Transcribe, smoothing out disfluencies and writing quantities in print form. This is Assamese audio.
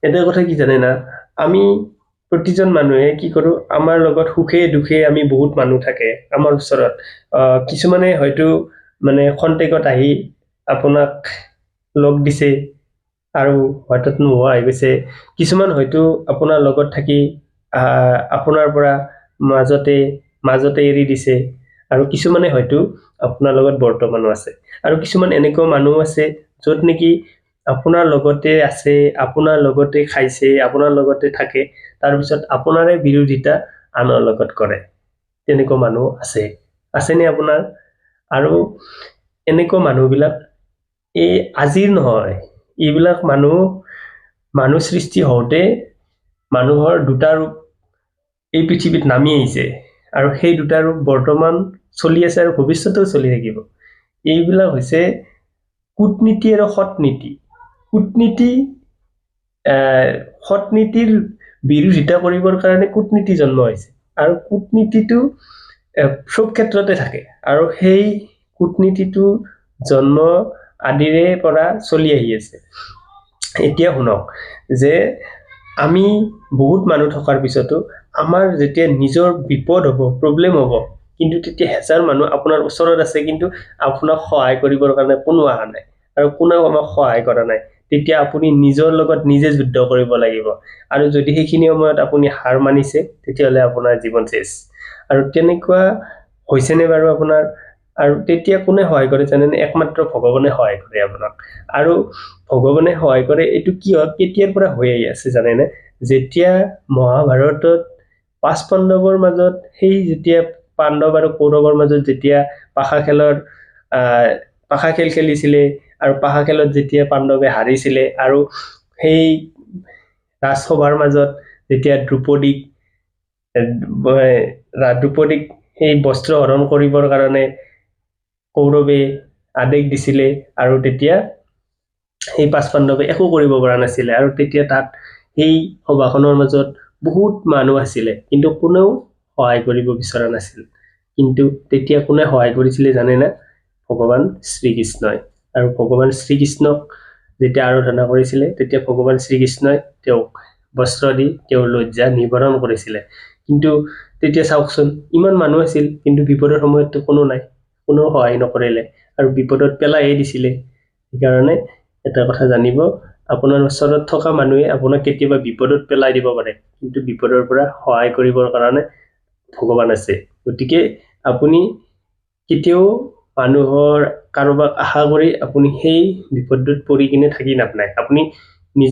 এটা কথা কি জানে না, আমি প্ৰতিজন মানুহে কি কৰোঁ, আমাৰ লগত সুখে দুখে আমি বহুত মানুহ থাকে আমাৰ ওচৰত। কিছুমানে হয়তো মানে খন্তেকত আহি আপোনাক লগ দিছে আৰু হয়তো নোহোৱা হৈ গৈছে। কিছুমান হয়তো আপোনাৰ লগত থাকি আপোনাৰ পৰা মাজতে মাজতে এৰি দিছে, আৰু কিছুমানে হয়তো আপোনাৰ লগত বৰ্তমানো আছে। আৰু কিছুমান এনেকুৱা মানুহ আছে য'ত নেকি আপোনাৰ লগতে আছে, আপোনাৰ লগতে খাইছে, আপোনাৰ লগতে থাকে, তাৰপিছত আপোনাৰে বিৰোধিতা আনৰ লগত কৰে। তেনেকুৱা মানুহ আছে, আছেনে আপোনাৰ? আৰু এনেকুৱা মানুহবিলাক এই আজিৰ নহয়, এইবিলাক মানুহ মানুহ সৃষ্টি হওঁতে মানুহৰ দুটা ৰূপ এই পৃথিৱীত নামি আহিছে, আৰু সেই দুটা ৰূপ বৰ্তমান চলি আছে আৰু ভৱিষ্যতেও চলি থাকিব। এইবিলাক হৈছে কূটনীতি আৰু সৎনীতি। কূটনীতি, সৎনীতিৰ বিৰোধিতা কৰিবৰ কাৰণে কূটনীতি জন্ম হৈছে, আৰু কূটনীতিটো চব ক্ষেত্ৰতে থাকে, আৰু সেই কূটনীতিটো জন্ম আদিৰে পৰা চলি আহি আছে। এতিয়া শুনক যে আমি বহুত মানুহ থকাৰ পিছতো আমাৰ যেতিয়া নিজৰ বিপদ হ'ব, প্ৰব্লেম হ'ব, কিন্তু তেতিয়া হেজাৰ মানুহ আপোনাৰ ওচৰত আছে, কিন্তু আপোনাক সহায় কৰিবৰ কাৰণে কোনো অহা নাই আৰু কোনেও আমাক সহায় কৰা নাই, তেতিয়া আপুনি নিজৰ লগত নিজে যুদ্ধ কৰিব লাগিব। আৰু যদি সেইখিনি সময়ত আপুনি হাৰ মানিছে, তেতিয়াহ'লে আপোনাৰ জীৱন শেষ। আৰু তেনেকুৱা হৈছেনে বাৰু আপোনাৰ? আৰু তেতিয়া কোনে সহায় কৰে জানেনে? একমাত্ৰ ভগৱানে সহায় কৰে আপোনাক। আৰু ভগৱানে সহায় কৰে এইটো কি হয়, কেতিয়াৰ পৰা হৈ আহি আছে জানেনে? যেতিয়া মহাভাৰতত পাঁচ পাণ্ডৱৰ মাজত, সেই যেতিয়া পাণ্ডৱ আৰু কৌৰৱৰ মাজত যেতিয়া পাশা খেলৰ পাশা খেল খেলিছিলে, আৰু পাশা খেলত যেতিয়া পাণ্ডৱে হাৰিছিলে, আৰু সেই ৰাজসভাৰ মাজত যেতিয়া দ্ৰৌপদীক দ্ৰৌপদীক সেই বস্ত্ৰ হৰণ কৰিবৰ কাৰণে কৌৰৱে আদেশ দিছিলে, আৰু তেতিয়া সেই পাঁচ পাণ্ডৱে একো কৰিব পৰা নাছিলে, আৰু তেতিয়া তাত সেই সভাখনৰ মাজত বহুত মানুহ আছিলে, কিন্তু কোনেও সহায় কৰিব বিচৰা নাছিল। কিন্তু তেতিয়া কোনে সহায় কৰিছিলে জানেনে? ভগৱান শ্ৰীকৃষ্ণই। আৰু ভগৱান শ্ৰীকৃষ্ণক যেতিয়া আৰাধনা কৰিছিলে, তেতিয়া ভগৱান শ্ৰীকৃষ্ণই তেওঁক বস্ত্ৰ দি তেওঁৰ লজ্জা নিবাৰণ কৰিছিলে। কিন্তু তেতিয়া চাওকচোন, ইমান মানুহ আছিল, কিন্তু বিপদৰ সময়ততো কোনো নাই, কোনেও সহায় নকৰিলে আৰু বিপদত পেলাইহে দিছিলে। সেইকাৰণে এটা কথা জানিব, আপোনাৰ ওচৰত থকা মানুহে আপোনাক কেতিয়াবা বিপদত পেলাই দিব পাৰে, কিন্তু বিপদৰ পৰা সহায় কৰিবৰ কাৰণে ভগৱান আছে। গতিকে আপুনি কেতিয়াও মানুহৰ কাৰোবাক আশা কৰি আপুনি সেই বিপদটোত পৰি কিনে থাকি লাভ নাই। আপুনি